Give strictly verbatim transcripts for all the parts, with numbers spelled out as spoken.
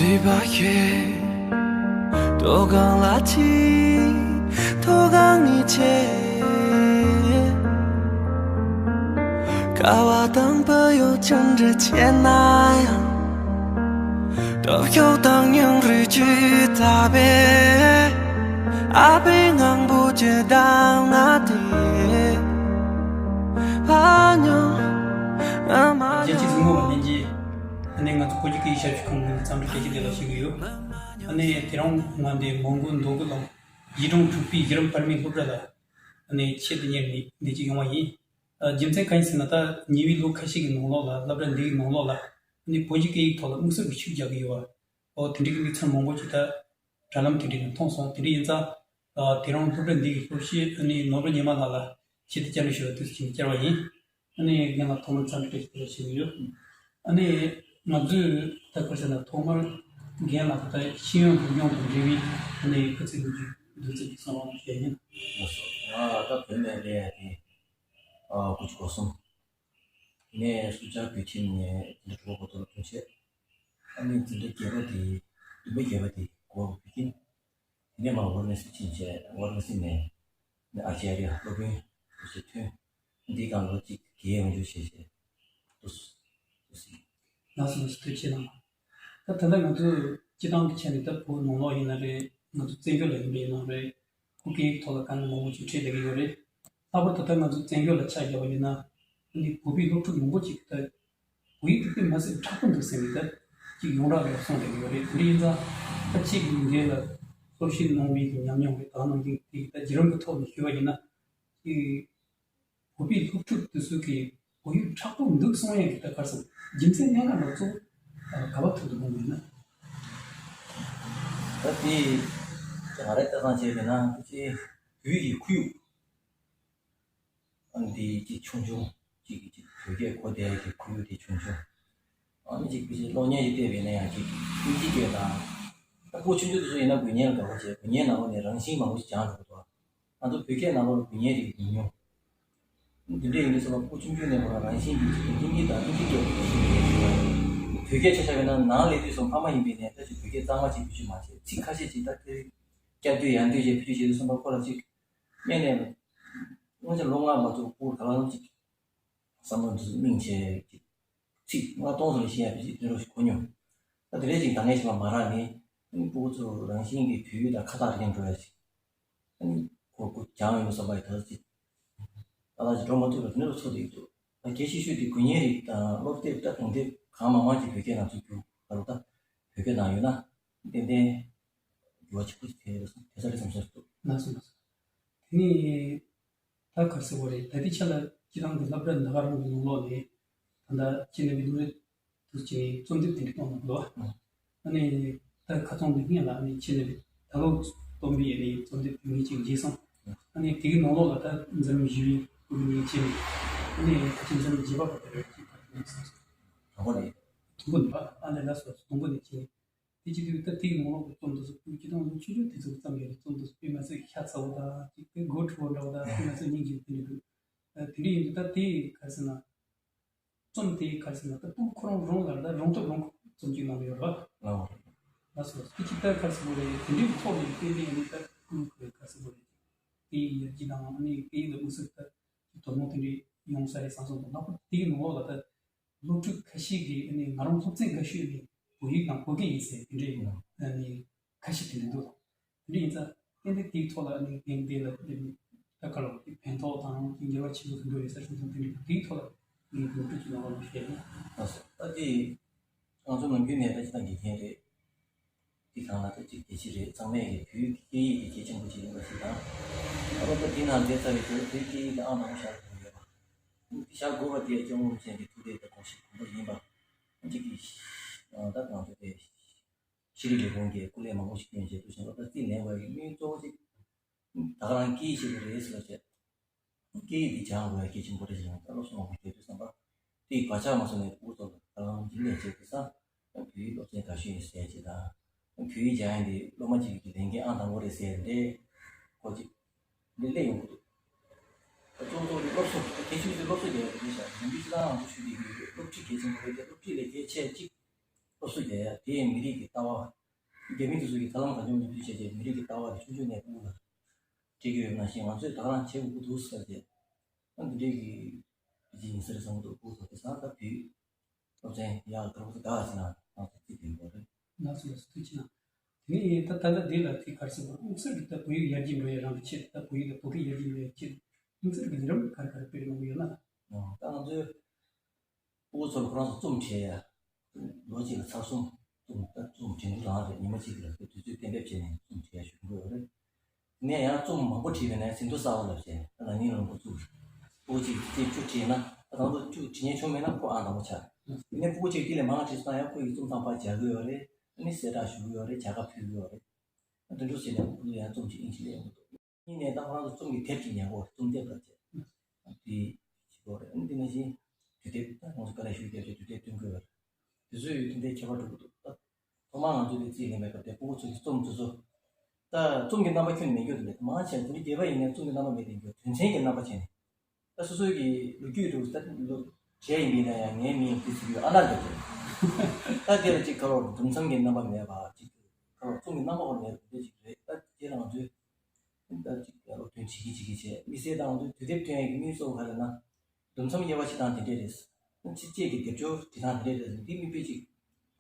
བྲིས་པ་ཞིག་མཐོ་སྒང་ལ་ཆིག་མཐོ་སྒང་ཉིད་ཆེ། ཀ་བ་དང་བུ་ཡུག་ཅི་འདྲ་ཆེ་ན་ཡང་། སྟོབས་ཤུགས་དང་སྙིང་རུས་ཇི་ལྟ་བས། ཨ་ཕའི་ངང་པོ་ཇི་ལྟར་ང་དེ། ཕ་ཉོ་ཨ་མ་རྒྱལ་སྤྱིའི་གཟིགས་མོ་བ་ལྷན་རྒྱས། ཨ་ནི་ང་ཚོ་བོད་ཀྱི་སྐད་ཡིག་ཞབས་ཞུ་ཁང་ནས་འཚམས་འདྲི་བཀྲ་ཤིས་བདེ་ལེགས་ཞུ་གི་ཡོད། ཨ་ནི་དེ་རིང་ང་འདི་མོན་གྷོ་མདོ་དགོན་ལམ་ཡིད་འབྲང་འབྲུག་པའི་ཡི་རང་བར་མའི་སློབ་གྲྭ་ལ་ཨ་ནི་ཆེད་དུ་གཉེར་ནས་འདི་གཅིག་ཡོང་བ་ཡིན། ཨ་རྒྱུ་མཚན་གང་ཡིན་ཟེར་ན། ད་ཉེ་བའི་ལོ་ཁ་ཤས་ཀྱི་ནང་ལོགས་ལ་སློབ་གྲྭ་འདིའི་ནང་ལོགས་ལ་ཨ་ནི་བོད་ཀྱི་སྐད་ཡིག་ཐོག་ལ་དམིགས་བསལ་གྱི་ཤུགས་རྒྱག་གི་ཡོད་པ། ཨོ་དེ་འདྲའི་གི་གནས་ཚུལ་མང་པོ་ཅིག་ད་དྲ་ལམ་དེ་འདྲའི་ནང་མཐོང་སོང་། དེ་འདྲ་ཡིན་ཙང་། ཨ་དེ་རིང་སློབ་གྲྭ་འདི་གི་སློབ་སྤྱི་ཨ་ནི་ནོར་བུ་ཉི་མ་ལགས་ལ་ཆེད་དུ་བཅར་འདྲི་ཞུ་བར་དུས་སུ་ཕྱིན་བཅར་བ་ཡིན། ཨ་ནི་རྒན་ལགས་ཐོག་མར་འཚམས་འདྲི་བཀྲ་ཤིས་བདེ་ལེགས་ཞུ་གི་ཡོད། ཨ་ནི་ང་ཚོས་ད་ག་རེ་ཟེར་ན། ཐོག་མར་རྒན་ལགས་ད་ཤེས་ཡོན་སློབ་སྦྱོང་དང་འབྲེལ་བའི་ཨ་ནི་སྐུ་ཚེ་ལོ་རྒྱུས་བདུན་ཙམ་ཅིག་གསུང་རོགས་གནང་ཞུ་ཡ་ཡིན། ལགས་སོ། ང་ད་བོད་ནས་སླེབས་ཡ་དེ་ཨ་དགུ་བཅུ་གོ་གསུམ། ངས་སུ་ཇཱ་བོད་ཁྱིམ་ནས་འཛིན་གྲྭ་དྲུག་པ་བར་དུ་ལ་མཐུན་བྱས། ཨ་ནི་འཛིན་གྲྭ་བརྒྱད་པ་དེ་བདུན་པ་བརྒྱད་པ་དེ་གོ་བ་བོད་ཁྱིམ། དེ་ནས་མར་ཝ་ར་ཎ་སི་ཕྱིན་བྱས། ཝ་ར་ཎ་སི་ནས་ནས་ཨ་ཅཱརྱ་སློབ་དཔོན་དུ་ཞིག་ཐོན། འདིའི་སྒང་ལོ་གཅིག་དགེ་རྒན་འོས་སྦྱོར་བྱས་བྱས་འདུག་འདུག་ཟིན། ལགས་སོ། ལགས་སོ། ཐུགས་རྗེ་གནང་། ད་ད་ལྟ་ང་ཚོ་སྤྱི་བཏང་གི་ཆ་ནས་ད་བོད་ནང་ལོགས་ཡིན་ན་རེད། ང་ཚོ་བཙན་བྱོལ་ལ་ཡིན་པ་ཡིན་ན་རེད། བོད་སྐད་ཡིག་ཐོག་ལ་དཀའ་ངལ་མང་པོ་ཅིག་འཕྲད་བསྡད་ཀྱི་ཡོད་རེད། ལྷག་པར་དུ་ད་ང་ཚོ་བཙན་བྱོལ་ལ་ཆ་བཞག་པ་ཡིན་ན། ཨ་ནི་བོད་པའི་སློབ་ཕྲུག་མང་པོ་ཅིག་ད་བོད་ཡིག་དེ་དཔེ་མ་སྲིད་དྲག་པོ་འདུག་ཟེར་ནས་ད་ཅིག་ཡོངས་གྲགས་ལ་གསུངས་བསྡད་ཀྱི་ཡོད་རེད། དེ་འདྲ་ཡིན་ཙང་ད་ཁྱེད་ཀྱིས་འདི་ལ་སློབ་ཁྲིད་གནང་བའི་གི་ཉམས་མྱོང་རེད། ད་གནང་མཁན་དེ་ད་བརྒྱུད་རིམ་གྱི་ཐོག་ནས་ཞུས་པ་ཡིན་ན། ཅིག་བོད་པའི་སློབ་ཕྲུག་དེ་ཚོ་གིས་བོད་ཡིག་དྲག་པོ་འདུག་གསུང་ཡས་ཀྱི་ད་ག་རེ་ཟེར། རྒྱུ་མཚན་སྙན་ངག་ལ་གཙོ་བོ་ག་པར་ཐུག་འདུག་དགོངས་པ་ཡིན་ན། ད་དེ་ང་རའི་ལྟ་སྟངས་བྱས་པས་ན། ཅིག་བོད་ཀྱི་ཁོར་ཡུག་ཨ་འདི་ཅིག་ཆུང་ཆུང་། ཅིག་གིས་ཅིག་བོད་སྐད་གོ་བསྡད་ཀྱི་ཁོར་ཡུག་དེ་ཆུང་ཆུང་། ཨ་ནི་ཅིག་ཕལ་ཆེར་གློག་བརྙན་ཞིག་བལྟས་པས་ན་ཡང་ཅིག་ཨིན་ཇི་སྐད་དང་། ད་ཕྲུ་གུ་ཆུང་ཆུང་དེ་ཚོ་ཡིན་ན་དགོས་མཁོ་དགའ་པོ་བྱས། དགོས་མཁོ་ནང་ལོགས་ནས་རང་བཞིན་མང་པོ་ཞིག་སྦྱངས་འགྲོ་གི་འདུག་ང་ཚོ་བོད་སྐད་ནང་ལོགས་ལ་དགོས་མཁོ་རིགས་ཉུང་ཉུང་། འདི་འདྲ་ཡིན་དུས་ཙམ་པ་ཕྲུ་གུ་ཆུང་ཆུང་ནས་ཁོ་རང་རང་བཞིན་གྱིས་ཅིག་ཧིན་དི་དང་ཨིན་ཇི་སྐད་ཤེས་ཀྱི་ཡོད་རེད། བོད་སྐད་ཆ་བཞག་པ་ཡིན་ན་ནང་སླེབས་དུས་ཙམ་ཕ་མ་ཡིན་པའི་ནས་ད་ཅིག་བོད་སྐད་གཙང་མ་ཅིག་བེད་སྤྱོད་མ་བྱས། ཚིག་ཁ་ཤས་ཅིག་ད་དེ་བསྐྱར་ཟློས་ཡང་ཟློས་བྱས་བེད་སྤྱོད་བྱེད་དུས་ཙམ་པ་ཁོ་ལ་ཅིག་སྔོན་ནས་སྔོན་ཆད་ལོ་ལྔ་མ་གཏོགས་ཕྲུ་གུ་ག་ལ་ཅིག་བསམ་བློ་འདི་ཚོ་སྙིང་རྗེ་ཅིག་ཚིག་ལྔ་སྟོང་ཙམ་ལ་ཤེས་ཡ་བེད་སྤྱོད་དེ་འདྲ་ཞིག་གོ་མྱོང་། ད་དེ་འདྲའི་ཅིག་འདང་ངེས་ཤིག་ལ་མ་རག་ནས། ཨ་ནི་ཕྲུ་གུ་ཚོ་རང་བཞིན་གྱིས་བོད་ཡིག་དང་ཁ་ཐག་རིང་འགྲོ་ཡ་ཞིག་ཨ་ནི་ཁོ་ཁོ་སྦྱངས་ཡོང་བསམ་པ་ཡི་ད་ཅིག་ཏག་ཏག་ཅིག་འགྲོ་མ་ཐུབ་པ་དེ་འདྲ་ཚོར་བསྡད་ཀྱི་འདུག་ད་གལ་ཆེ་ཤོས་དེ་དགོས་མཁོ་རིགས་དང་སློབ་དེབ་ད་གོང་དེབ་གང་མང་མང་ཅིག་བོད་སྐད་ནང་ཚུད་རྒྱུ་ག་རེ་ད་བོད་སྐད་ནང་ཡོད་ན་ཏན་ཏན་འགྱུར་བ་ཆེན་པོ་ཞིག་ཐེབས་ཐེབས་ས་རེད་བསམ་ཤེས་འདུག་ལགས་སོ། ལགས་སོ། དེ་ནས་ད་ག་རེ་ཟེར་དགོས་རེད། ད་ལྟའི་ཆ་ལ་སྤྱིར་བཏང་གི་སློབ་གྲྭ་འདི་ག་རང་གི་ནང་ལོགས་ནས་ད་ལྟ་ཁྱེད་རྣམ་པའི་སློབ་རའི་དུ་ཕྱིན་ནས་རྩོམ་དེབ་དེ་འདྲ་བཏང་གནང་འདུག་ཨ་ནི་ད་ཁ་སང་ནས་སྔོན་ལ་ཨ་ནི་ཁྱེད་རྣམ་པས་ད་ལོ་བཏོན་པའི་ཨ་ནི་རྩོམ་དེབ་དེ་ངས་ཅིག་མཇལ་སོང་། ཨ་ནི་དེའི་ནང་ལོགས་ལ་ད་འཛམ་གླིང་བཞི་པའི་སྐུ་ངལ་ཆེ་ནས་ཨ་ནི་ད་ཁྱེད་འཛམ་གླིང་བརྒྱད་པ་བར་དུ་རེད་ཅེས་པར་གནས་སོང་། དང་པོ་ནས། དང་པོ་ནས་པ། ཨ་ནི་ལགས་སོ། དང་པོ་ནས་ཁྱེད་དེ་བྱེད་དུས་ད་དེའི་ནང་ལོགས་ཀྱི་རྩོམ་དེ་ཚོ་ཁོའི་སྤྱིར་བཏང་ལོ་ཆུང་ཆུང་དེ་ཚོ་གི་རྩོམ་ཡོད་རེད། རྩོམ་དེ་ཚོ་དཔེ་མ་སྲིད་ཤ་ཚ་བོ་དང་ཅིག་དཔེ་དགོད་བྲོ་བོ་འདྲ་བོ་དང་དཔེ་མ་སྲིད་སྙིང་རྗེ་བོ་དེ་འདྲ་འདུག་ཨ་དེ་འདྲ་ཡིན་དུས་ད་དེ་ག་རེ་ཟེར་ན། རྩོམ་དེ་ག་རེ་ཟེར་ན་ད་ཕྲུ་གུ་ཁོ་རང་རང་ལ་ད་རང་སྟོབས་རང་ཁོ་རྩོམ་ཅིག་གནང་གི་ཡོད་རེད་པ། ལགས་སོ། དེ་ཅིག་ད་ག་རེ་ཟེར་དགོས་རེད། དེ་འདྲའི་ཐོག་ནས་ཏན་ཏན་ཡིན་ནའི་ད་ཕྲུ་གུ་ག་རེ་ཟེར་དགོས་རེད། དེ་ཡི་ཡར་རྒྱས་དང་ཨ་ནི་དེ་ཡི་ལ་དམིགས་བསལ་ད་དོ་སྣང་དེ་འདྲ་ཡོང་ས་རེད་བསམ་སོང་། ད་ལྷག་པར་དུ་དེའི་ནང་ལོགས་ལ་ད། སློབ་ཕྲུག་ཁ་ཤས་ཀྱིས་ཨ་ནི་ང་རང་སློབ་ཚན་དགའ་ཤོས་ནི་བོད་ཡིག་དང་བོད་སྐད་ཡིན་ཟེར་དེ་འདྲའི་ཨ་ནི་ཁ་ཤས་དེ་འདྲ་འདུག་དེ་འདྲ་ཡིན་ཙང་ཏན་ཏན་དེའི་ཐོག་ལ་ཨ་ནི་ཏན་ཏན་ལ་ཨ་ནི་ད་ག་ལ་ཕན་ཐོགས་དང་འགྱུར་བ་ཆེན་པོ་ཞིག་འགྲོ་ཡོད་ས་ཤོད་དང་དེ་འདྲ་དེའི་ཐོག་ལ་ངས་དོན་འཁྲུག་ཅིག་གནང་རོགས་གནང་ཞུ་ཡ་ཡིན། ལགས་སོ། ད་དེ་ང་ཚོ་ནམ་རྒྱུན་ནས་ད་ཅི་ལྟར་འགན་འཁྱེར་རེད། དེ་གང་ལ་ད་ཅིག་གལ་ཆེ་རེད། ཚང་མས་ཀྱི་བོད་ཀྱི་སྐད་ཡིག་དེ་གལ་ཆེན་པོ་ཅིག་ཡིན་པ་ཞིག་དང་། ད་ལོ་ད་འདི་ནང་འདས་ཚར་བའི་དུས་བོད་སྐད་ཡིག་དེ་ཨང་དང་པོ་བཞག་དགོས་ཡོད་པ། བཞག་དགོས་པ་དེ་སྐྱབས་མགོན་རིན་པོ་ཆེ་གི་ཐུགས་རེ་དང་དགོངས་གཞི་དགོངས་པ་ཡིན་པ། ཅིག་གིས་ད་ང་ཚོ་དེ་ཤེས་རིག་ལས་ཁུངས་ཀྱིས་སྐུ་ལས་མང་པོ་ཞིག་བསྐྱོན་བྱས་འདུག་ཞིང་སློབ་གྲྭ་རྩིས་ལེན་པ་ཡི་དམིགས་ཡུལ་གཙོ་བོ་ཅིག་ད་ག་རང་སྐད་ཡིག་ཤེས་དགོས་རེད་ཟེར་བ་བྱས། སྐད་ཡིག་འདི་སྦྱང་དགོས་ཡ་གལ་ཆེན་པོ་རེད་ཟེར་ནས་ད་སློབ་གསོ་མང་པོ་བྱས་དུས་ཙམ་པ། དེའི་བག་ཆགས་མ་སོང་ནས་ཕྲུ་གུ་ཚོ་ལ་ད་ག་རང་གི་ལས་བྱེད་དུས་ཙང་བོད་ཡིག་སློབ་ཚན་དགའ་ཤོས་ཡིན་ཟེར་ཅིག་དང་། བོད་ཡིག་སྦྱང་ཡ་འདི་སློབ་མ་གཅིག་གི་ལས་འགན་ཨང་དང་པོ་རེད་ཟེར་འདྲ་ཁོ་ཅིག་འདི་སླེབས་ཡོང་གི་འདུག་ད་གཙོ་བོ་གཙོ་བོ་དེ་སློབ་གསོ་གལ་ཆེ་ཤོས་དེ་སློབ་གསོ་རྒྱག་ཡ་དེ་རེད་ཤག་ཡིན་དུས་ཅི་ལྟར་ང་ཚོ་ཞུ་བསྡད་ཀྱི་ཡོད། སློབ་ཁྲིད་གལ་ཆེན་པོ་རེད་དེ། སློབ་ཁྲིད་ལས་གལ་ཆེ་གཅིག་སློབ་གསོ། སློབ་གསོ་རྒྱག་ཡ་དེ་མི་རིགས་ཀྱི་ལྟ་བ། རྒྱ་མི་དེ་ཚོ་གིས་ད་ལམ་གང་བྱུང་མི་འདུས་བྱས་རྗེས་མི་རིགས་ཀྱི་ལྟ་བ་དེ་ཆུང་ཆུང་ནས་ཕྲུ་གུ་ལ་སྤྲད་ཀྱི་ཡོད་ནང་བཞིན་ང་ཚོས་ད་ག་རང་བྱེད་དགོས་ཀྱི་འདུག་ཟེར་ཏེ། ཨ་འདི་འདྲའི་གི་ཡིན་ས་རེད་བསམ་གྱི་འདུག་ཕྲུ་གུ་ཚོ་དེང་སང་ད་བོད་སློབ་ཚན་ཡག་གི་ཕྲུ་གུ་ཚོ་དགའ་ཟེར་ན་ང་ཚོ་རྩིས་ལྡན་པོ་རེད། ལགས་སོ་ལགས་སོ། ཐུགས་རྗེ་གནང་། དེ་ནས་ད་ད་ལྟ་འདི་ལ་དེ་ག་རེ་ཟེར་དགོས་རེད། དམིགས་བསལ་གྱི་ད་བོད་ཡིག་ཡར་རྒྱས་འགྲོ་ཡ་རང་གི་ཆེད་ད་བོད་ཡིག་དང་བོད་སྐད་ཡར་རྒྱས་འགྲོ་ཡ་ཆེད་དམིགས་བསལ་གྱི་ལས་རིམ་ག་རེ་ག་རེ་སྤེལ་གནང་གི་ཡོད་ན། ད་ང་ཚོའི་ཕྲུ་གུ་ཚོར་ཁོ་རང་ཚོ་རྩོམ་བྲིས་ཡ། ལོ་གཅིག་ལ་ཚར་གསུམ་རྩོམ་ད་རྩོམ་བྲིས་འདུག་རང་རེད། ཉི་མ་གཅིག་ལ་དུས་ཚོད་གཏན་འབེབས་བྱས་ནས་རྩོམ་བྲིས་ཡ་ཞུ་གི་ཡོད་རེད། དེ་ནས་ཡང་རྩོམ་མང་པོ་བྲིས་པ་ཡིན་ན་ཟིན་ཐོ་གསར་པ་ལབ་བྱས་ད་ན་ནིང་ལོ་འགོ་བཙུགས། ཕྲུ་གུ་གཅིག་དེ་བཅུ་བྲིས་ན་ད་དང་པོ་བཅུ་བྲིས་མཁན་བྱུང་མེད་ན་ཁོ་ཨང་དང་པོ་ཆགས། དེ་ནས་ཕྲུ་གུ་གཅིག་དེ་ལས་མང་བ་བྲིས་སོང་ན་ཡང་ཁོ་ཡི་རྩོམ་ཐང་པར་སྦྱར་གི་ཡོད་རེད། ཨ་ནི་གསལ་བསྒྲགས་ཞུ་གི་ཡོད་རེད། བྱ་དགའ་ཕུལ་གི་ཡོད་རེད། ཨ་དེ་འདྲ་བྱས་ནས་ཕྲུ་གུ་ཡང་རྩོམ་གཅིག་ཨིན་ཇི་ལ་ཡོང་གི་འདུག་གཉིས་ནས་ད་ཁོ་རང་ཚོ་རྩོམ་གྱི་དེབ་ཅིག་ཉར་དགོས། རྩོམ་དེབ་ལབ་བྱས། དེ་བྱེད་དགོས་རེད། ཨ་ནི་དེ་ནང་བཞིན་དུས་དེབ་ད་ང་ཚོ་དཀའ་ལས་ཞུ་རྒྱབ་བྱས་དུས་དེབ་སྟོན་དགོས་རེད། དེ་ཚོ་ཡོད་དེ་འདྲའི་ཁྱད་པར་འགྲོ་གི་འདུག་ད་ཐོག་མར་ང་ཚོས་དེ་རྩིས་ལེན་པའི་སྐབས་དེ་ཕྲུ་གུ་ཚོ་གི་རྩོམ་དེ་ཚོ་ད་རྩོམ་གྱི་རྣམ་པ་ཁྱོན་ནས་མེད་རྒྱུ་དེ་རེད། མང་ཆེ་བ་དེ་འདྲའི་རྒྱས་པ་ཡིན་ནའི་རྩོམ་གྱི་རྣམ་པ་མེད་དེ་འགྱུར། དོན་ཚན་གྱི་རྣམ་པ་བྱས་ནས། ད་སོ་སོའི་གི་ལོ་རྒྱུས་དུ་ད་ལོ་བྱས་ཡིན་པས་ན་ཡང་ངའི་མིང་དེ་ཚིག་ཡོད་ཨ་ན་འདྲ་ཅིག་ད་དེ་ལ་ཅིག་ཁ་ལོ་འདུམ་མཚམས་ཀྱི་རྣམ་པ་མེད་པ་ཅིག་ཁ་ལོ་རྩོམ་གྱི་རྣམ་པ་ཁོ་མེད་པ་འདྲ་ཅིག་རེད། ད་དེ་ལ་ང་ཚོས་ད་ཅིག་ཁ་ལོ་དོན་བྱེད་ཀྱི་བྱེད་ཀྱི་བྱས་དམིགས་བསལ་དང་ང་ཚོའི་དུས་དེབ་ཐོན་ཡག་གི་དམིགས་ཡུལ་གཙོ་བོ་ག་རེ་ན། འདུམ་མཚམས་དབྱེ་བ་ཕྱེ་སྟངས་དེ་འདྲས་རེད། ཕྱི་དཔྱད་ཀྱི་དེབ་སྐྱོར་བྲིས་སྟངས་དེ་འདྲས་རེད། འདི་དམིགས་བསལ་ཅིག་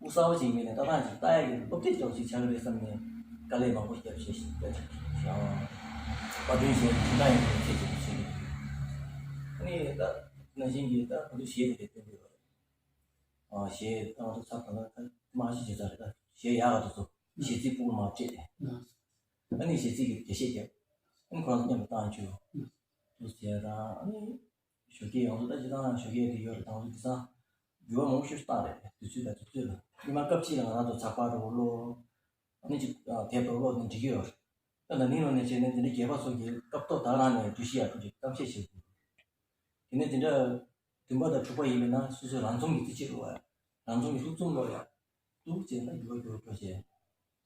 དབུ་གསར་པ་ཅིག་ཡིན་པས་ན་ལྟ་སྟངས་ཅིག་ལྟ་ཡག་གི་སློབ་དེབ་ཅིག་ཅིག་ཆགས་ཀྱི་རེད་བསམ་ནས་དཀའ་ལས་མང་པོ་བརྒྱབ་བྱས་ཤིང་ལྟ་ཅིག་བྱས་ཨང་། པར་སྐྲུན་བྱས་ཕྱི་ཟླ་ཡིན་པའི་ཚེ་ཅིག་བྱས་ཀྱི་རེད། ཨ་ནི་ད་ནང་བཞིན་གྱི་ད་ང་ཚོ་གཞས་དེ་འདྲས་སྟོན་གྱི་ཡོད་རེད། ཨང་གཞས་ད་ང་ཚོ་ཚབ་དང་ད་མ་གཞི་བྱེད་ས་རེད། ད་གཞས་ཡག་ག་དེ་ཚོ་གཞས་ཚིག་སྤུ་གུ་མར་སྤྲད་དེ་ཨ་ནི་གཞས་ཚིག་གི་འགྲེལ་བཤད་བརྒྱབ། ཨ་ནི་ཁོ་རང་ཚོ་མཉམ་དུ་བཏང་རྒྱུ་དུ་བྱས་རང་ཨ་ནི། ཞོགས་ཀས་ཡོང་དུས་ད་ཅི་ཐང་ཞོགས་ཀས་དེ་ཡོད་རེད། དང་དུ་དེང་སང་འགྱུར་བ་མང་པོ་ཞིག་བཏང་རེད། དུས་ཚོད་དང་དུས་ཚོད་ལ་སྔོན་མ་སྐབས་གཅིག་ལ་ང་རང་ཚོ་ཚགས་པར་རོགས་ཀློག་ཨ་ནི་ཅིག་དེབ་རོགས་ཀློག་ནས་འགྲིག་གི་ཡོད་རེད། ད་ན་ནིང་ལོ་ནས་བྱས་ནས་དེ་འདྲའི་རྒྱས་པ་སོགས་ཀྱི་སྐབས་ཐོག་ད་རང་ནས་འགྲུལ་བཞུད་ཡག་ཐུག་ཅིག་གཏམ་བཤད་བྱེད་དགོས། དེ་ནས་དེ་འདྲ་བདུན་པ་དང་དྲུག་པ་ཡིན་པས་ན་སོ་སོའི་རང་རྩོམ་གྱི་རྩིས་ཆད་ཀློག་ཡག་རང་རྩོམ་གྱི་ལྷུག་རྩོམ་ཀློག་ཡག་འདུག་བྱས་ན་འགྱུར་བ་འགྱུར་བ་འགྲོ་བྱས།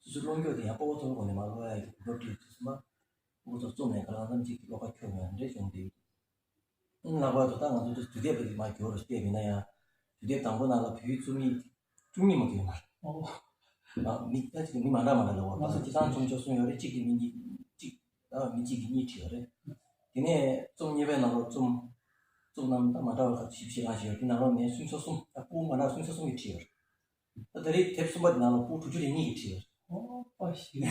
སོ་སོའི་ཀློག་འགྱོད་དེ་ཡང་སྤོ་བོ་ཚོ་ལ་གོ་ནས་མ་ཀློག་ཡག་གི་གོ་སྐབས་བྲིས་ཚུལ་གསུམ་པ། ཨོ་ཚོ་རྩོམ་ནས་ག་ལ་ཙམ་ཅིག་གི་བློ་ཁ་འཁྱོར་ཡོང་འདྲ་བྱུང་འདུག་ལྷག་པར་དུ་ད་ང་ཚོ་དུས་དེབ་ལ་མ་འགྱུར་བར་བལྟས་པས་ན་ཡང་དུས་དེབ་དང་པོ་ནང་ལ་བོད་ཡིག་རྩོམ་ཡིག་བཅུ་གཉིས་མ་འགྱུར་མ་རེད། ཨོ། མི་ད་ཅིག་མི་མ་འདྲ་མ་འདྲ་ལ་འོ་ང་ཚོ་སྤྱི་བཏང་རྩོམ་ཆོག་གསུམ་ཡོད་རེད། གཅིག་གིས་མི་གཉིས་གཅིག་ད་མི་གཅིག་གིས་གཉིས་བྲིས་ཡོད་རེད། དེ་ནས་རྩོམ་གཉིས་པའི་ནང་ལ་རྩོམ་རྩོམ་རྣམ་ད་མ་འདྲ་བ་ཁག་བཞི་བཅུ་ཞེ་གང་ཞིག་ཡོད་རེད། དེ་ནང་ལོགས་ནས་སུམ་ཅུ་སོ་གསུམ་ད་སྤུ་གུ་མ་འདྲ་སུམ་ཅུ་སོ་གསུམ་གྱིས་བྲིས་ཡོད་རེད། ད་ད་རེས་དེབ་གསུམ་པ་དེ་ནང་ལ་སྤུ་གུ་དྲུག་ཅུ་རེ་གཉིས་ཀྱིས་བྲིས་ཡོད་རེད། ཨོ་པ་ཞིག་ཡིན་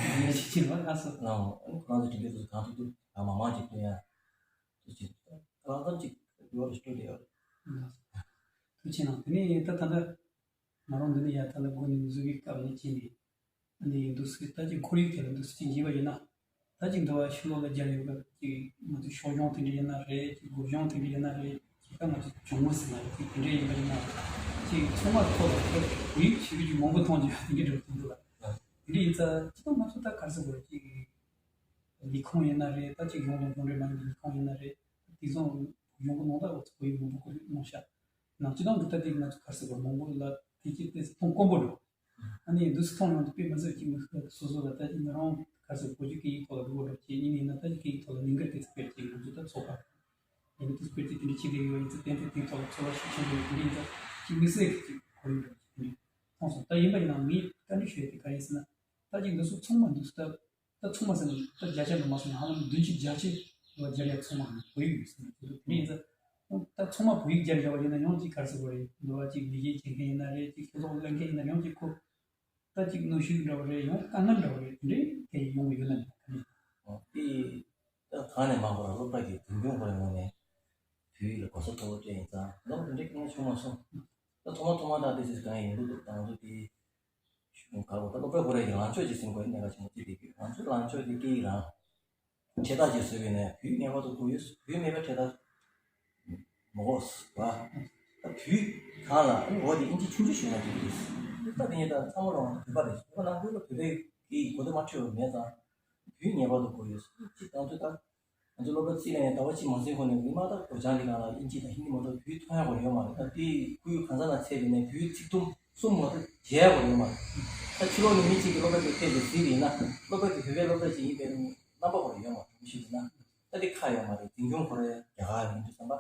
ཕྱིན་ལ་ཨ་སོ། ཨ་ནི་ཁོ་རང་ཚོ་དྲན་པའི་དུས་སུ་གང་ཐུབ་ཐུབ་གང་མང་མང་ཅིག་སྟོན་ཡ། ཐུགས་རྗེ་ཆེ། གང་ཙམ་ཅིག་ཡོད་རེད་སྤྲོད་བསྡད་ཡོད་རེད། ཐུགས་རྗེ་གནང་། དེ་ནས་ད་ད་ལྟ་ང་རང་འདི་ནས་ཡར་ད་ལྟ་འགོ་ནས་འཛུལ་བའི་སྐབས་ནས་བྱས་ནས་ཨ་ནི་འདུག་སེ་ད་ཅིག་ཁོར་ཡུག་དེ་ལ་འདུག་སེ་ཅིག་འཇིགས་པ་ཡིན་ན། ད་ཅིག་འདི་བ་ཕྱི་ལོགས་ལ་རྒྱབ་ཡོད་པ་ཅིག་ང་ཚོའི་ཤོག་གཞུང་དེ་འདྲ་ཡིན་ན་རེད། ཅིག་སྒོ་གཞུང་དེ་འདྲ་ཡིན་ན་རེད། ཅིག་ད་ང་ཚོ་གྱོང་མོ་ཟེར་ན་རེད། ཅིག་དེ་འདྲ་ཡིན་པ་ཡིན་ན་ཅིག་ཚང་མ་ཐོག་ལ་ད་བོད་ཡིག་ཤེས་རྒྱུ་མང་པོ་མཐོང་རྒྱུ་དེ་འདྲ་འདྲ་པོ་མཐོང་འདུག་ལ། དེ་འདྲ་ཡིན་ཙང་ཅིག་ད་ང་ཚོ་ད་ག་རེ་ཟེར་དགོས་རེད། ཅིག་ལས་ཁུངས་ཡིན་ན་རེད། ད་ཅིག་གཞུང་དང་གཞུང་འབྲེལ་མ་ཡིན་པའི་ལས་ཁུངས་ཡིན་ན་རེད། དེ་ཚོ་གཞུང་གི་ནང་ད་བོད་ཡིག་མང་པོ་བཀོལ་གནང་ཤག་ནང་སྤྱི་བཏང་གི་ད་དེ་ང་ཚོ་ག་རེ་ཟེར་དགོས་རེད། མང་པོ་ལ་དེ་ཅིག་དེ་མཐོང་དཀོན་པོ་འགྲོ། ཨ་ནི་འདུག་སེ་མཐོང་ཡོང་དུས་དཔེ་མི་སྲིད་ཅིག་མི་སོ་སོ་ལ་ད་ཅིག་ང་རང་ག་རེ་ཟེར་བོད་ཀྱི་སྐད་ཡིག་ཐོག་ལ་འགྲོ་འགྲོ་བྱས་ཡིན་ཡིན་ན་ད་ཅིག་སྐད་ཡིག་ཐོག་ལ་ལས་འགུལ་དེ་ཚོ་སྤེལ་ཅིག་ང་ཚོ་ད་ཚོགས་པ་ཡིན་དུས་སྤེལ་ཅིག་དེ་འདྲ་བྱེད་བསྡད་ཡོད་ཡིན་ཙང་དེ་ཚོ་དེའི་ཐོག་ལ་ཚོར་བ་ཤུགས་ཆེན་པོ་ཡོད། དེ་འདྲ་ཡིན་ཙང་ཅིག་མི་སྲིད་ཅིག་གོ་ཡོང་འགྲོ་བྱས་དེ་འདྲ་མཐོང་སོང་། ད་ཡིན་པ་ཡིན་ནའང་ངས་བཀའ་འདྲི་ཞུ་ཡ་དེ་ག་རེ་ཡིན་ཟེར་ན། ད་ཅིག་འདི་ཚོ་ཚང་མ་འདུག་སེ་ད་ད་ཚང་མ་ཟེར་ན་ད་བརྒྱ་ཆ་ལ་མ་སོང་ན་ཧ་ལམ་བདུན་ཅུ་བརྒྱད་ཅུ་ལ་སྦྱར་ཡ་ཚང་མ་བོད་ཡིག་ཡོད་ཟེར་ན་དེ་འདུག་དེ་ཡིན་ཙང་ད་ཚང་མ་བོད་ཡིག་སྦྱར་བཞག་པ་ཡིན་ན་ཡང་ཅིག་ག་རེ་ཟེར་དགོས་རེད། འདི་བ་ཅིག་ལས་ཀ་བྱེད་མཁན་ཡིན་ན་རེད། ཅིག་ཤེས་རྟོགས་གླེང་མཁན་ཡིན་ན་ཡང་ཅིག་ཁོ་ད་ཅིག་གནོན་ཤུགས་འདྲ་བོ་རེད། ཡང་དཀའ་ངལ་འདྲ་བོ་རེད། དེ་འདྲའི་གལ་ཡོང་གི་ཡོད་ན་མེད་ག་ནས། དེ་ད་གང་ནས་མང་པོ་ལ་སློབ་གྲྭ་གི་འཛིན་སྐྱོང་ཁོ་རའི་ངོས་ནས་བོད་ཡིག་ལ་གོ་ས་མཐོ་པོ་སྤྲད་ཡིན་ཙང་ལམ་དེ་འདྲའི་སྐད་ཆ་བྱུང་མ་སོང་། ད་ཐོག་མ་ཐོག་མ་ད་དེ་ཚོ་གང་ཡིན་འདུག་ད་ང་ཚོ་དེ། གཞུང་ག་རེ་ད་སློབ་གྲྭ་ཁོ་རའི་ལངས་ཕྱོགས་ཅིག་ཟིན་དགོས་ཡིན་ན་ག་ཆེན་པོ་ཅིག་རེད། ང་ཚོའི་ལངས་ཕྱོགས་དེ་སྐད་ཡིག་རང་འཕྲེད་དར་ཅིག་བཟོས་པ་ཡིན་ན་བོད་ངེས་པར་དུ་དགོས་ཡོད། བོད་མེད་པའི་འཕྲེད་དར་མི་དགོས་པ། ད་བོད་གང་ལ་ཨ་ནི་འོ་དེ་ཨིན་ཇི་ཆུང་ཆུང་ཞིག་ན་འགྲིག་གི་རེད། ད་དེ་ཡིན་ད་ཚང་མ་ལ་ང་ཚོ་བོད་པ་རེད། བོད་པ་ནང་ཁུལ་ལ་བོད་པའི་སྐད་ཡིག་གོ་བདེ་མ་འཕྲོད་པ་མེད་ཙང་བོད་ངེས་པར་དུ་དགོས་ཡོད། ཅིག་ང་ཚོས་ད། ང་ཚོ་སློབ་གྲྭ་རྩིས་ལེན་ནས་ཟླ་བ་གཅིག་མ་ཟིན་གོང་ནས་ཉི་མ་ལྟར་སྒོ་བྱང་གི་ནང་ལ་དབྱིན་ཇི་དང་ཧིན་དི་མ་གཏོགས་བོད་ཡིག་མཐོང་ཡག་གོ་ཡོད་མ་རེད། ད་དེའི་ཁོར་ཡུག་གང་ས་ན་ཚད་ཡིན་ནའི་བོད་ཡིག་ཚིག་དུམ་གསུམ་མ་གཏོགས་མཇལ་ཡག་གོ་ཡོད་མ་རེད། ད་ཕྱི་ལོགས་ནས་མི་གཅིག་གིས་སློབ་གྲྭ་དེ་ཕེབས་ཏེ་གཟིགས་པ་ཡིན་ན་སློབ་གྲྭ་དེ་བོད་པའི་སློབ་གྲྭ་ཞིག་ཡིན་པའི་རྣམ་པ་གོ་ཡོད་མ་རེད། མི་ཤེས་ཡིན་ན་ད་དེ་ཁག་ཡོད་མ་རེད། འཛིན་སྐྱོང་ཁོ་རའི་རྒྱ་གར་ཡིན་དུས་ཙམ་པ།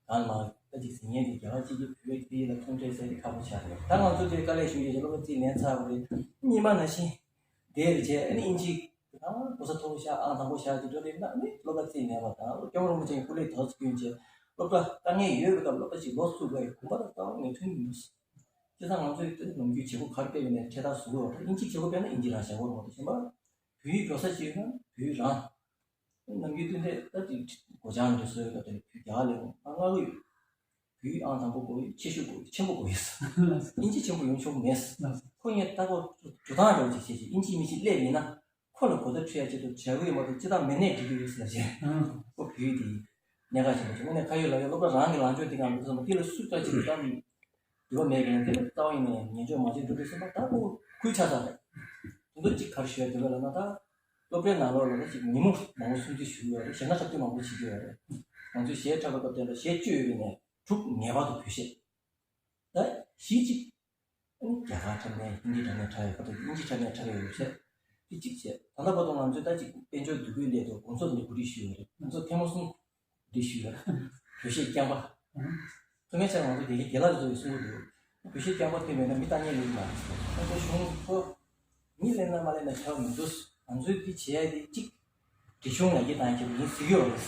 གང་ལ་ད་ཅིག་ཟིན་ཡས་དེ་རྒྱ་གར་སྤྱི་ཁྱབ་བོད་ཀྱི་ལ་མཐོང་གྲས་ཟེར་དེ་ཁག་པོ་ཆགས་རེད། ད་ང་ཚོ་དེ་དཀའ་ལས་ཞུ་ཡས་སློབ་གྲྭ་རྩིས་ལེན་ཚར་བ་རེད། སྔོན་མ་ནང་བཞིན་དེ་རེད་བྱས། ཨ་ནི་ཨིན་ཇི་ད་གོ་ས་མཐོ་པོ་བཞག་ཨང་དང་པོ་བཞག་དེ་འགྲོ་རེད་ན། ཨ་ནི་སློབ་གྲྭ་རྩིས་ལེན་པ་དང་སྐྱབས་མགོན་རིན་པོ་ཆེ་སྐུ་ལས་དོགས་སུ་བསྐྱོན་བྱས་སློབ་གྲྭ་དཀའ་ངལ་ཡོད་པའི་སྐབས་སློབ་གྲྭ་ཞིག་ལོགས་སུ་བཙུགས་པའི་དགོངས་པ་དང་རྩ་བ་ནས་མཐུན་མི་འདུག་བྱས་ཙང་ང་ཚོས་དེ་ནམ་རྒྱུན་བྱེད་སྒོ་ག་རེ་སྤེལ་བའི་ནས་འཕྲེད་ཐག་བཟོ་དགོས་པ་དང་། ཨིན་ཇི་བྱེད་སྒོ་སྤེལ་ན་ཨིན་ཇི་རང་བཞག་དགོས་རེད་མ་གཏོགས། གཞན་པ་བོད་ཡིག་འགྲོ་ས་ཅིག་ཡོད་ན་བོད་ཡིག་རང་། ནམ་རྒྱུན་སྟོན་ཐད་ད་ཅིག་སྒོ་བྱང་འདྲ་བཟོ་ཡོད་སྐབས་དེ་ནས་བོད་རྒྱ་ལས་ང་ལྔ་ཡོད། བོད་ཡིག་ཨང་དང་པོ་དགོས་ཡོད། ཆེ་ཤོས་དགོས་ཡོད། ཆེན་པོ་དགོས་ཡོད། ཨིན་ཇི་ཆེན་པོ་ཡོང་ཆོག་མེད། ཁོ་ངས་ལྟ་སྐོར་འགྲོ་སྟངས་འདྲ་བོ་ཅིག་བྱས་ཅིག་ཨིན་ཇི་མི་ཤེས་སླེབས་ཡིན་ན། ཁོ་ལ་གོ་བརྡ་འཕྲོད་ཡ་ཆེད་དུ་བྱ་དགོས་ཡོད་མ་གཏོགས་སྤྱིར་བཏང་མི་སྣས་འགྲིག་གི་ཡོད་ཟེར་བྱས། ཁོ་བོད་ཡིག་དེ་གནད་འགག་ཆེན་པོ་ཆེ། དངོས་གནས་ཁ་ཡོད་ལག་ཡོད་སློབ་གྲྭ་རང་གི་ལངས་ཕྱོགས་དེ་གང་འདུག་བསམ་པ་དེ་ལ་སུ་ལྟ་ཅིག་བསམ་འདུག་བ་མེད་མཁན་དེ་ལ་རྩ་བ་ཉིད་ནས་ཉན་འཇོག་མ་བྱེད་འགྲོ་འདུག་བསམ་པ་ད་ཁོ་ཁུལ་ཆགས་ཚར་རེད། དེ་ཚོ་གཅིག་ག་རེ་ཞུ་ཡ་འདུག་ལབ་ན། ད་སློབ་གྲྭའི་ནང་ལོགས་ལ་ད་ཅིག་ཉིན་མོ་མང་པོ་སྲུང་བརྩི་ཞུ་གི་ཡོད་རེད། ཞེ་དྲག་ཁ་གཏད་མང་པོ་བྱེད་ཀྱི་ཡོད་རེད། ང་ཚོས་གཞས་འཁྲབ་པའི་སྐབས་དེ་ལ་གཞས་བཅོས་ཡོད་ནས་དྲུག་ངེས་པར་དུ་བོད་གཞས། ད་གཞས་གཅིག་ཨ་ནི་རྒྱ་གར་འཁྲབ་ནས་ཧིན་དི་འཁྲབ་ནས་འཁྲབ་ཡོད། ཁ་ཐུག་ཨིན་ཇི་འཁྲབ་ནས་འཁྲབ་ཡོད་ཟེར། དེ་གཅིག་བྱས། ད་ལྟ་བར་དུ་ང་ཚོས་ད་ཅིག་དཔལ་འབྱོར་འདུ་འགོད་སླད་དུ་དགོང་ཚོགས་ནས་གོ་སྒྲིག་ཞུས་ཡོད་རེད། ང་ཚོ་ཐེངས་མ་གསུམ་སྒྲིག་ཞུས་ཡོད་རེད། བོད་གཞས་རྐྱང་པ། ཐོག་མའི་ཆར་ང་ཚོ་དེ་རིང་རྒན་ལགས་ཚོ་ཡི་གསུང་གི་འདུག་བོད་གཞས་རྐྱང་པ་ཐོན་མེད་ན་མི་ལྟ་མཁན་མེད་ལ། ང་ཚོ་གཞུང་ཁོ་མི་ལེན་ན་མ་ལེན་ན་བྱ་བ་མི་འདུག་ང་ཚོས་འདི་བྱེད་ཡ་དེ་གཅིག་རིག་གཞུང་ཡར་རྒྱས་གཏང་ཡ་ཡིན་ཟེར་གྱི་ཡོད་རེད།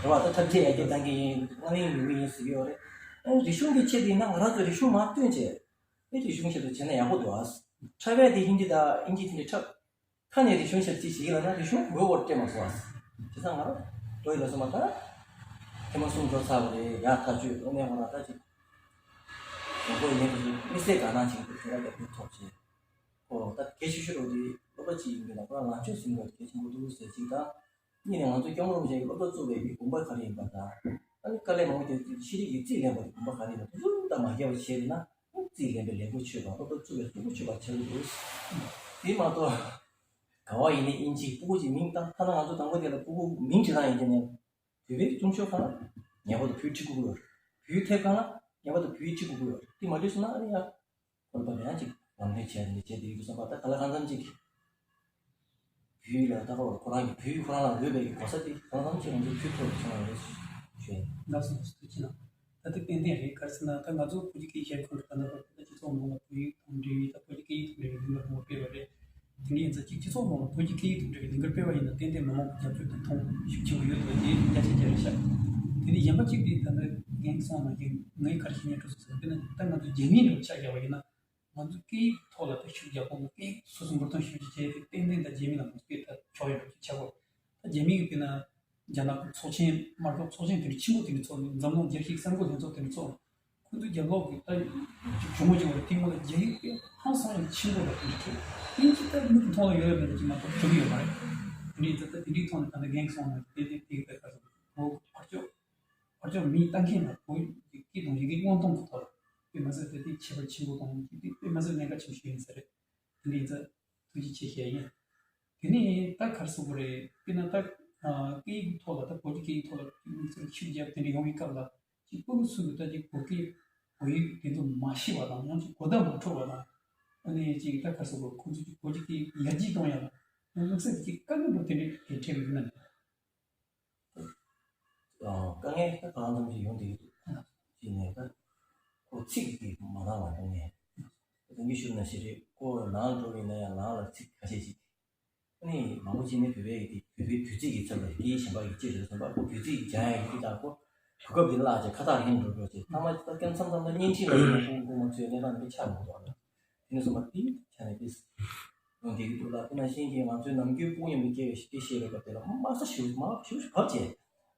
རེད་བ། ད་འཁྲབ་ཆས་ཡར་རྒྱས་གཏང་གི་ཡིན། རྔན་ལེན་ཡོང་གི་ཡིན་ཟེར་གྱི་ཡོད་རེད། ཨ་ནི་རིག་གཞུང་གི་ཆེད་དུ་ཡིན་ན་ང་རང་ཚོ་རིག་གཞུང་མར་བཏོན་བྱས། ཨེ་རིག་གཞུང་ཆེད་དུ་བྱས་ན་ཡག་པོ་འདུག་ཨ། འཁྲབ་ཡ་དེ་ཧིན་དི་དང་ཨིན་ཇི་དེ་འདྲ་འཁྲབ། ཁ་ནས་རིག་གཞུང་ཞབས་ཕྱི་བྱེད་ཀྱི་ལབ་ན་རིག་གཞུང་མགོའི་འོག་སྤྲད་མ་སོང་ཨ། བྱས་ཙང་ང་རང་འགྲོ་ཡི་ལ་སོང་མ་ད། ཐེངས་མ་གསུམ་འགྲོ་ཚར་བ་རེད། ཡག་ཐག་ཆོད། དངོས་གནས་ཁོ་རང་ད་ཅིག་གཞུང་གོ་ཡིན་དུ་དམིགས་བསལ་དགའ་སྣང་ཆེན་པོ་དེ་ར་རྒྱབ་སྐྱོར་ཐོབ་བྱས། ཨོ་ད་གལ་ཆེ་ཤོས་རོ་དེ་སློབ་གྲྭ་གཅིག་ཡིན་པས་ན་ཁོ་རང་ལངས་ཕྱོགས་ཟིན་པ་གལ་ཆེན་པོ་འདུག་ཟེར་གཅིག་དང་། གཉིས་ནས་ང་ཚོ་སྐྱབས་མགོན་རིན་པོ་ཆེ་གི་སློབ་གྲྭ་བཙུགས་པའི་དགོངས་པ་ག་རེ་ཡིན་པ་དང་། ཨ་ནི་དཀའ་ལས་མང་པོ་དེ་ཤེས་རིག་གི་རྩིས་ལེན་པ་དེ་དགོངས་པ་ག་རེ་ཡིན་པ་དེ་ཚོ་ད་མ་བརྒྱབ་པ་བྱས་ན། རྩིས་ལེན་པའི་ལས་འགུལ་ཆོད་པ། སློབ་གྲྭ་བཙུགས་པའི་གཙོ་བོ་ཆོད་པ་ཆགས་ཀྱི་འདུག་དེ་མ་གཏོགས། ག་བ་ཡིན་ནའི་ཨིན་ཇི་ཕྲུ་གུ་ཅིག་མིང་བཏགས། ཐ་ན་ང་ཚོ་དང་པོ་དེ་ལ་ཕྲུ་གུ་མིང་བྲིས་སྟངས་ཡིན་དེ་ནས། བོད་པའི་གཏུམ་ཤོག་ཁང་ལ་ངེས་པར་དུ་བོད་ཡིག་བྲིས་དགོས་ཀྱི་ཡོད་རེད། བོད་ཡིག་ཐེབས་ཁང་ལ་ངེས་པར་དུ་བོད་ཡིག་བྲིས་དགོས་ཀྱི་ཡོད་རེད། དེ་མ་བྲིས་སོང་ན་ཨ་ནི་ཡང་ཁོ་ལ་ཡང་ཅིག་ལམ་སྟོན་བྱས་ནས་བྱས་དེ་ཡོད་དུས་ཙམ་པ། ད་ག་ལ་གང་འཚམ་ཅིག་བོད་ཡིག་ལ་ད་ཁོ་ཁོ་རང་གི་བོད་ཡིག་ཁོ་རང་ལ་འོས་པའི་གོ་ས་དེ་གང་འཚམ་ཅིག་ང་ཚོའི་བོད་ཐོག་ཏུ་བྱུང་བ་རེད་ཞུ་ཡིན། ལགས་སོ། ཐུགས་རྗེ་གནང་། ད་ལྟ་ཏན་ཏན་རེད། ག་རེ་ཟེར་ན་ད་ང་ཚོ་བོད་ཀྱི་སྐད་ཡིག་ཞིབ་ཁང་གི་ད་ལྟ་བར་དུ་སྤྱི་ཚོགས་ནང་ལ་བོད་ཡིག་དང་འབྲེལ་བའི་ད་བོད་ཀྱི་སྐད་ཡིག་དང་འབྲེལ་བའི་ལས་འགུལ་མང་པོ་སྤེལ་བ་རེད། དེ་འདྲའི་ཡིན་ཙང་གཅིག་སྤྱི་ཚོགས་ནང་ལ་བོད་ཀྱི་སྐད་ཡིག་དང་འབྲེལ་བའི་ལས་འགུལ་སྤེལ་བ་ཡིན་ན་ཏན་ཏན་མི་མང་གི་རྒྱབ་སྐྱོར་དང་མཐོང་ཤུགས་ཆེན་པོ་ཡོད་འདུག་དེ་རྒྱ་ཆེ་རྒྱ་རེད་ཤག་དེ་ནས་གཞན་པ་གཅིག་དེ་ད་ལྟ་རྒན་གསུངས་ནང་བཞིན་ངས་ག་རེ་ཞུ་སྙིང་འདོད་སོང་ཟེར་ན། དཔེར་ན་ད་ང་ཚོ་རྒྱ་མིའི་འགྲོ་ཆ་བཞག་པ་ཡིན་ན། ང་ཚོ་སྐད་ཡིག་ཐོག་ལ་ད་ཤུགས་རྒྱག་དགོས། སྐད་ཡིག་སོ་སོ་འགྲོ་སྟངས་ཤུགས་ཆེ་བྱས་ཏེ་ཏན་ཏན་ད་རྒྱ་མི་ལ་ང་ཚོ་སྐད་ད་ཆོག་ཡོད་པ་ཅིག་ཆགས་དགོས། ད་རྒྱ་མི་གི་དཔེར་ན་རྒྱ་ནག་གི་ཚོགས་ཆེན་དམར་ཤོག་ཚོགས་ཆེན་དེ་འདྲ་ཆེན་པོ་དེ་འདྲ་ཚོགས་ནས། འཛམ་གླིང་རྒྱལ་སྤྱིའི་གསར་འགོད་ལྷན་ཚོགས་དེ་འདྲ་ཚོགས་ནས། ཁོ་ཚོ་རྒྱབ་ལོགས་ཀྱི་ད་ཅིག་བྱུང་བ་ཅིག་བར་དེ་སྔོན་ལ་རྒྱ་ཡིག་དཔེ་ཧང་སང་ཡང་ཆེན་པོ་ལ་དེ་འདྲ་ཐུག་ཨིན་ཇི་ད་མིག་གི་མཐོང་ལ་ཡོད་ཡོད་མེད་ཅིག་མ་གཏོགས་གྲུབ་ཡོད་མ་རེད། དེ་འདྲ་ཡིན་ཙང་ད་དེ་འདྲའི་ཐོག་ནས་ད་ལྟ་རྒན་གསུངས་ནས་དེ་དེ་དེ་ག་ཚོད་བོད་ཕར་ཕྱོགས་ཕར་ཕྱོགས་མིང་བཏགས་མཁན་ལ་བོད་ཀྱི་སྐད་དང་ཡི་གེ་མངོན་གཏོང་གི་ཐོག་ལ་དཔེ་མ་སྲིད་དེ་དེ་ཁྱད་པར་ཆེན་པོ་དང་དེ་དཔེ་མ་སྲིད་གནད་འགག་ཆེན་པོ་ཞིག་ཡིན་ས་རེད། དེ་འདྲ་ཡིན་ཙང་ཐུགས་རྗེ་ཆེ་ཞུ་ཡ་ཡིན། དེ་ནས་ད་ག་རེ་ཟེར་དགོས་རེད། དཔེར་ན་ད་སྐད་ཡིག་གི་ཐོག་ལ་ད་བོད་ཀྱི་སྐད་ཡིག་ཐོག་ལ་དམིགས་བསལ་ཤུགས་རྒྱབ་དེ་འདྲ་ཡོང་བའི་སྐབས་ལ། ཅིག་སྤུ་གུ་ཚོས་ད་ཅིག་བོད་སྐད་བོད་ཡིག་དེ་ཚོ་མ་ཤེས་པ་དང་། ཡང་ཅིག་གོ་བརྡ་མ་འཕྲོད་པ་དང་། ཨ་ནི་ཅིག་ད་ག་རེ་ཟེར་དགོས། ཁོང་ཚོ་ཅིག་བོད་ཀྱི་སྐད་ཡར་རྒྱས་གཏོང་ཡ་ལ་དམིགས་བསལ་ཅིག་དཀའ་ངལ་འདྲ་བོ་དེ་འདྲ་གལ་འཕྲད་ཡོད་ན། དཀའ་ངལ་ད་གང་འཚམ་ཞིག་ཡོང་བསྡད་ཀྱི་འདུག་ཅིག་ནས་ད་ཁོ་ཚིག་དེ་མ་འདང་བ་དཀའ་ངལ། ད་གིན་ཞུས་ནང་བཞིན་རེད། ཁོ་ནང་འགྲོ་བ་ཡིན་ན་ཡང་ནང་ལ་ཚིག་ཁ་ཤས་ཤིག་ཨ་ནི་མང་པོ་ཅིག་ནི་བོད་པའི་ཡི་གེ་བོད་པའི་བོད་ཚིག་གི་ཚབ་ལ་སྐད་ཡིག་གཞན་པ་ཡི་གེ་ཅིག་རེད་བསམ་པ། ཁོ་བོད་ཚིག་སྦྱང་ཡ་ཡི་གེ་དང་ཁོ་གོ་སྐབས་འདི་ལ་ཅིག་ཁ་ཐག་རིང་འགྲོ་འགྲོ་ཅིག་ཐ་མ་ཅིག་ད་སྐབས་མཚམས་མཚམས་ད་བརྙན་འཕྲིན་ལ་ཡིན་ན་ཁོང་ཁོང་མ་ཚོས་གནས་སྟངས་འདི་ཆགས་མི་འདུག་ཨ་ནི་དེ་ནས་སོང་པ་དེ་ཆ་ནས་དེ་ཡོང་བསྡད་ཀྱི་འདུག་ལ། དེ་ནང་བཞིན་གྱི་ང་ཚོའི་ནམ་རྒྱུན་སྤུ་གུ་མཉམ་དུ་སྐད་སྐད་བཤད་པའི་སྐབས་དེ་ལ་དམའ་ས་ཞེ་པོ་མར་ཞེ་པོ་ཞིག་བབས་བྱས།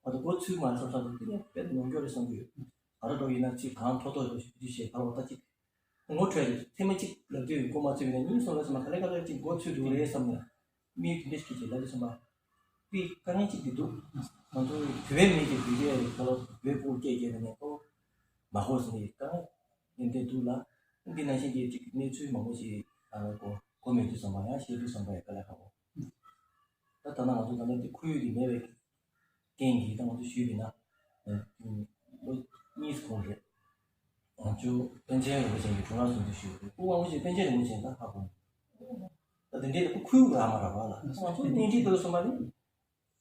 ཨ་ད་གོ་ཚུལ་མ་རེད་བསམ་བསམ་དེ་ནས་དཔེ་ནོར་འཁྱོག་རེད་བསམ་གྱི་ཡོད། ག་རེ་འགྲོ་ཡིན་ན་ཚིག་གང་མཐོ་མཐོ་རེ་ཞུ་རྒྱུ་བྱས། ད་ལོ་ད་ཅིག་ངོ་འཕྲོད་རེད། ཐེངས་མ་གཅིག་ལབ་དུས་མགོ་མ་ཚོས་པ་ཡིན་ན་གཉིས་གསུམ་ལབ་སོང་ན་ག་ལེ་ག་ལེ་ཅིག་མགོ་ཚོས་འགྲོ་གི་རེད་བསམ་ནས། མི་དེ་འདྲ་ཞིག་གིས་ལབ་དུས་ཙམ་པ། དེ་དཀའ་ངལ་གཅིག་དེ་འདུག་ང་ཚོ་བོད་པའི་མི་གིས་བོད་སྐད་ད་ལོ་བོད་སྤུ་གུ་སྐད་རྒྱག་ནས་གོ་མ་གོ་ཟེར་ནས་དཀའ་ངལ་ཡོང་བསྡད་འདུག་ལ། འདི་ནང་བཞིན་གྱི་ཅིག་གནས་ཚུལ་མང་པོ་ཞིག་ཨ་གོ་གོ་མེད་དུས་ཙམ་པ་ཡང་བཤད་དུས་ཙམ་པ་ཡང་དཀའ་ལས་ཁག་པོ། ད་ད་ན་ང་ཚོ་ད་ལྟ་དེ་ཁོར་ཡུག་དེ་མེད་པའི་རྐྱེན་གྱིས། ད་ང་ཚོ་ཞུས་པ་ཡིན་ན། ལོ་གཉིས་གོང་རེད། ང་ཚོ་པཎ་ཆེན་རིན་པོ་ཆེ་གི་དྲུང་ལ་སོང་དུས་ཞུས་པ་རེད། སྐུ་དབང་པོ་ཆེ་པཎ་ཆེན་རིན་པོ་ཆེ་ད་ཧ་གོ་ད་དེ་འདྲའི་ཁོར་ཡུག་རག་མ་རག་པ་ལ། ང་ཚོ་བརྙན་འཕྲིན་དུ་སོང་པ་ནི།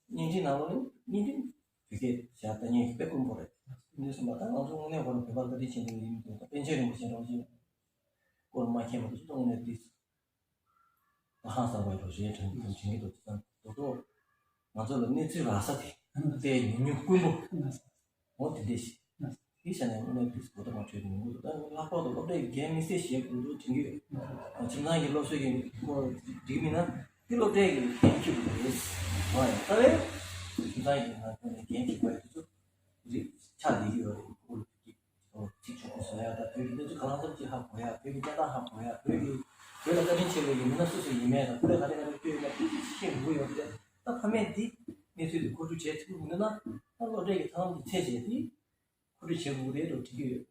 བརྙན་འཕྲིན་ནང་ལོགས་ནི་བརྙན་འཕྲིན་བོད་སྐད་བྱ་ལྟ་མཁན་དཔེ་དཀོན་པོ་རེད། འདི་གསུངས་པ་ད་ང་ཚོ་དངོས་གནས་ཁོ་རང་བོད་པ་བཀའ་དྲིན་ཆེན་པོ་ཡིན་འདུག་ད་པཎ་ཆེན་རིན་པོ་ཆེ་རང་བཞིན་སྐོར་མ་མཁྱེན་པ་དེ་ཚོ་དངོས་གནས་འདི་ད་ཧང་སངས་པ་རོ་ཞེས་དྲན་དྲན་གྱི་འདུག་ཙང་དོ་དོ་ང་ཚོ་ལ་གནས་ཚུལ་རག་ས་དེ་དེ་ཉུང་ཉུང་དཀོན་པོ། འོ་དེ་འདྲས་ཤིག་དེ་བྱས་ནས་དངོས་གནས་དུས་གོ་ཐོག་མ་འཕྲོད་དུ་མི་འདུག་ད་ལྷག་པར་དུ་སློབ་གྲྭའི་འགན་དམིགས་བསལ་བཞེས་དགོས་འདུག་དྲན་གྱི་ཡོད། ཁྱིམ་ཚང་གི་སློབ་གསོ་གི་སྐོར་འགྲིག་མིན་ན་དེ་སློབ་གྲྭའི་གི་འགན་འཁྱེར་དགོས་རེད། འོ་ཡང་ད་བས་ཁྱིམ་ཚང་གི་ནང་ཁོངས་ནས་འགན་འཁྱེར་དགོས་དུས་ཚོད་རིགས་ཆགས་བསྡད་ཀྱི་ཡོད་རེད། ཁོ་ལ་ཅིག་ཚིག་ཆུང་ཆུང་བཟོ་ཡ་དང་བོད་ཀྱི་གནས་ཚུལ་གང་འཚམ་ཅིག་ཧ་གོ་ཡ། བོད་ཀྱི་གནས་སྟངས་ཧ་གོ་ཡ། བོད་ཀྱི་བོད་ལ་བཀའ་དྲིན་ཆེ་བའི་གི་མི་སྣ་སུ་སུ་ཡིན་མིན་དང་ཁོ་རང་ག་རེ་ག་རེ་བསྐྱོད་ཡོད་མེད་ཏིག་ཏིག་ཤེས་དགོས་ཡོད་རེད། ད་ཕ་མས་འདི་གནས་ཚུལ་འདི་མཁོ་སྤྲོད་བྱེད་ཐུབ་ཀྱི་འདུག་ན་ད་སློབ་གྲྭའི་གི་ཐབས་ལམ་འདི་འཚོལ་བྱས་ཏེ་མཁོ་སྤྲོད་བྱེད་དགོས་རེད་འགྲོ་དྲན་གྱི་ཡོད།